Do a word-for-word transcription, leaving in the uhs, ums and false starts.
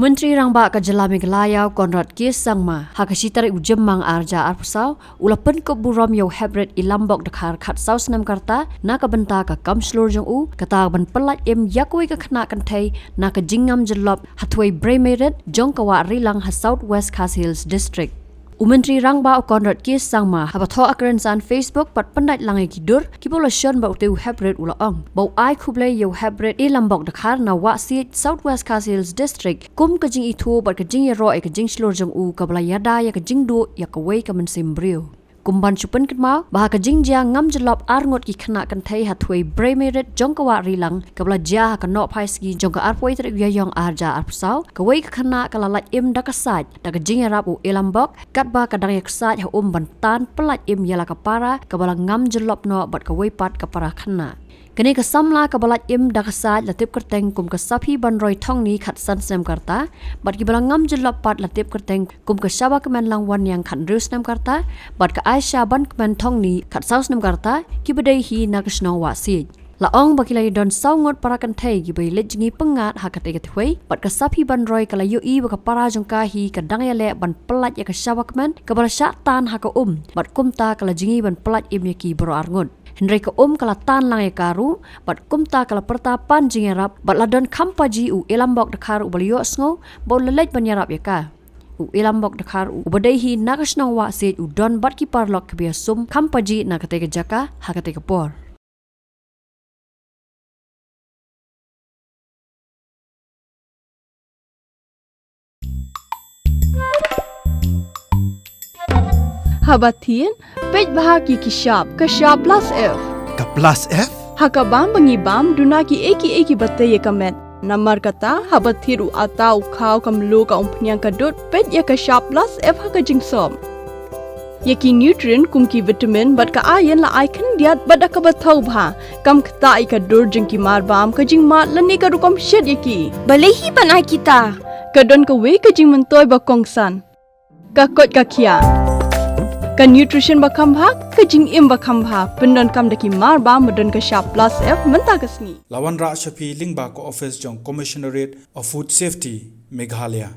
Myntri Rangbah ka Jylla Meghalaya u Conrad K Sangma ha ka shi tarik u Jymmang arhajar arphew saw u la pynkup burom ïa u Heprit Elambok Dkhar khatsaw snem ka rta na ka bynta ka kam shlur jong u, kata ban pyllait im ïa kawei ka khynnah kynthei na ka jingngam jyllop ha thwei Breimerit jong ka Wah Rilang ha South West Khasi Hills District. U Myntri Rangbah u Conrad K Sangma haba thoh ha ka rynsan Facebook bad pyndait lang ïa ki dur kiba u la shon bad utei u Heprit u la ong ba u ai khublei ïa u Heprit Elambok Dkhar na Wah Siej, South West Khasi Hills District kum ka jingithuh bad ka jingïaroh ïa ka jingshlur jong u kaba la ïada ïa ka jingduh ïa kawei ka mynsiem briew. Kum ban shu pynkynmaw ba ha ka jingjia ngam jyllop arngut ki khynnah kynthei ha thwei Breimerit jong ka Wah Rilang kaba la jia ha ka Nohphaisngi jong ka arphew tarik u Ïaïong arhajar arphew saw, kawei ka khynnah ka la lait im da ka said da ka jingïarap u Elambok, katba ka dang ïa ksaid ha um ban tan pyllait im ïa la ka para kaba la ngam jyllop noh bad kawei pat ka para khynnah. Kane ka samla kaba lait im da ka said la tip kyrteng kum ka Saphi Banroi Thongni khatsan snem ka rta, bad kiba la ngam jyllop pat la tip kyrteng kum ka Shabakmen Langwanniang khathynriew snem ka rta, bad ka Aisha Bankmen Thongni khatsaw snem ka rta, kiba dei hi na ka shnong Wah Siej. La ong ba ki la ïadon saw ngut para kynthei kiba ïaleit jngi pyngngad ha katei ka thwei, bad ka Saphi Banroi ka la ïohi ba ka para jong ka hi ka dang ïaleh ban pyllait ïa ka Shabakmen kaba la shah tan ha ka um, bad kumta ka la jngi ban pyllait im ïa ki baroh arngut. Hynrei ka um ka la tan lang ïa ka ruh, bad kumta ka la pyrta pan jingïarap, bad la don kham paji u Elambok Dkhar uba la ïohsngew ba u la leit ban ïarap ïa ka. U Elambok Dkhar uba dei hi na ka shnong Wah Siej u don bad ki paralok kiba ïasum kham paji na katei ka jaka ha katei ka por. Haba thied, peit bha ki ki shap, ka shap plus F. Ka plus F? Ha ka bam ba ngi bam, duna kiei kiei kiba tei ïa ka met. Namar kata, haba thied u atta, u khaw, ka mluh, ka umphniang, ka dud, peit ïa ka shap plus F ha ka jingsop. Ïa ki nutrient kum ki vitamin bad ka iron la ai khyndiat bad da kaba thaw bha. Kam ktah ïa ka dur jong ki mar bam, ka jingmad lane ka rukom shet ïa ki. Balei hi ban ai kita? Ka don kawei ka jingmyntoi ba kongsan. Ka koit ka khiah. Ka nutrition ba kham bha, ka jingim ba kham bha. Pyndonkam da ki mar bam ba don ka shap plus F mynta ka sngi. La wanrah sha phi lyngba ka office jong Commissionerate of Food Safety, Meghalaya.